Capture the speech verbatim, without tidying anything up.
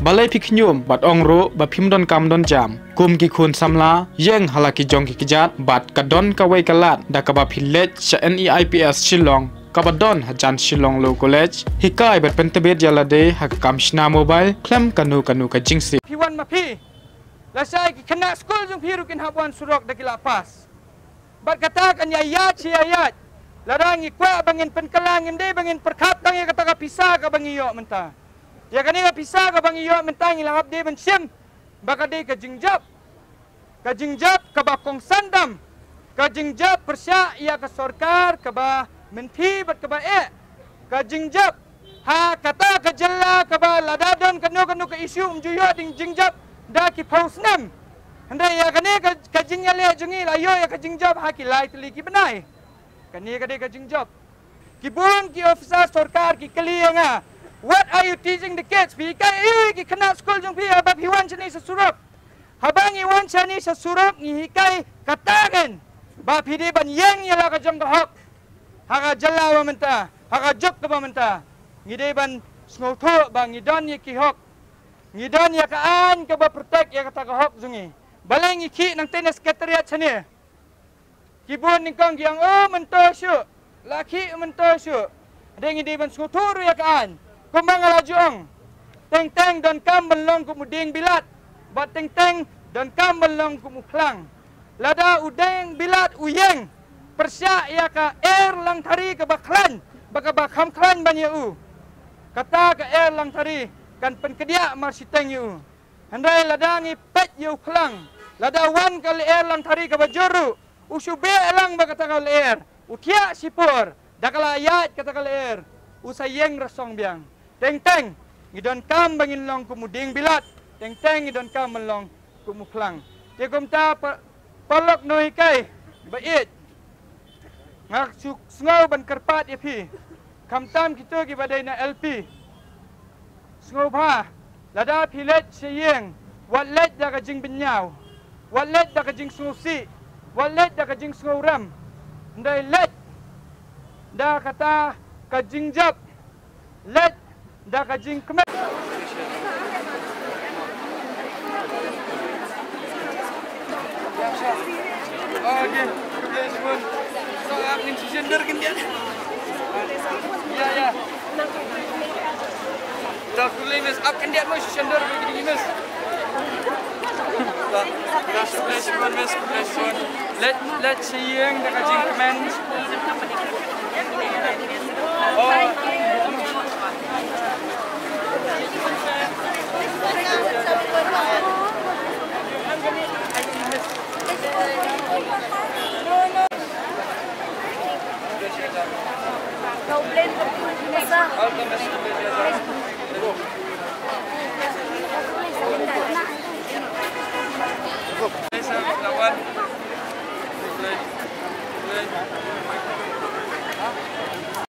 Balei phi khñium bad ong ruh ba phim don kam don jam? Kum ki khun samla, ïeng ha la ki jong ki kjat, bad ka don kawei ka lad da kaba phi leit sha NEIPS Shillong, kaba don hajan Shillong Law College, hikai bad pyntbit ïa lade ha ka kam shna mobile khlem kano kano ka jingsih. Phi wan ma phi, lashai ki khynnah skul jong phi ruh kin hap wan surok da ki la pass. Bad kata kan ïa ïaid shi ïa ïaid. Lada ngi kwah ba ngin pynkylla, ngim dei ba ngin pyrkhat tang ïa kata ka pisa kaba ngi ïoh mynta. Ïa kane ka pisa kaba ngi ïoh mynta ngi la hap dei ban shim ba ka dei ka jingjop, ka jingjop kaba kongsan tam, ka jingjop pyrshah ïa ka sorkar kaba mynthi bad kaba eh, ka jingjop ha kata ka jylla kaba lada don kano kano ka issue ym ju ïoh ding jingjop da ki phew snem. Hynrei ïa kane ka, ka jingïaleh jong ngi la ïoh ïa ka jingjop ha ki lai tylli ki bnai. Kane ka dei ka jingjop. Ki bun ki officer sorkar ki kylli ïa nga, "What are you teaching the kids?" Phi hikai ei ki khynnah skul jong phi haba phi wan shane sha surok? Haba ngi wan shane sha surok ngi hikai kata kein, ba phi dei ban ïeng ïa la ka jong ka hok ha ka jylla ba mynta, ha ka juk kaba mynta. Ngi dei ban sngewthuh ba ngi don ïa ki hok, ngi don ïa ka aiñ kaba protect ïa kata ka hok jong ngi. Balei ngi khih nangta na secretariat shane? Ki bun nyngkong ki ong, "Oh, mynta shuh, la khih mynta shuh." Hynrei ngi dei ban sngewthuh ruh ïa ka aiñ. Kumba nga la ju ong, teng teng donkam ban long kum u dieng bilat, bad teng teng donkam ban long kum u phlang. Lada u dieng bilat u ïeng pyrshah ïa ka air Langthari kaba khlaiñ, ba kaba kham khlaiñ ban ïa u, kata ka air Langthari kan pynkdiah marshiteng ïa u. Hynrei lada ngi peit ïa u phlang, lada wan ka air Langthari kaba jur ruh, u shu beh lang bad kata ka air, u thiah shipor, da ka la ïaid kata ka air, u sa ïeng rasong biang. Teng teng ngi donkam ba ngin long kum u dieng bilat, teng teng ngi donkam ban long kum u phlang. Te kumta pa-, paralok nonghikai ba ïeit, nga shu sngew ban kyrpad ïa phi, khamtam kito kiba dei na LP. Sngewbha, lada phi leit sha ïing, wat leit da ka jingbynñiaw, wat leit da ka jingsngewsih, wat leit da ka jingsngewrem. Hynrei leit da kata ka jingjop, leit da ka jingkmen. Okay, khublei shibun. So, ap ngin shisien dur khyndiat. Ya, ya. Dah, khublei, miss, ap khyndiat mo, shisien dur bagi ding, miss. Dah, dah, khublei shibun, miss, khublei shibun. Leit, leit sha ïing da ka jingkmen. Oh.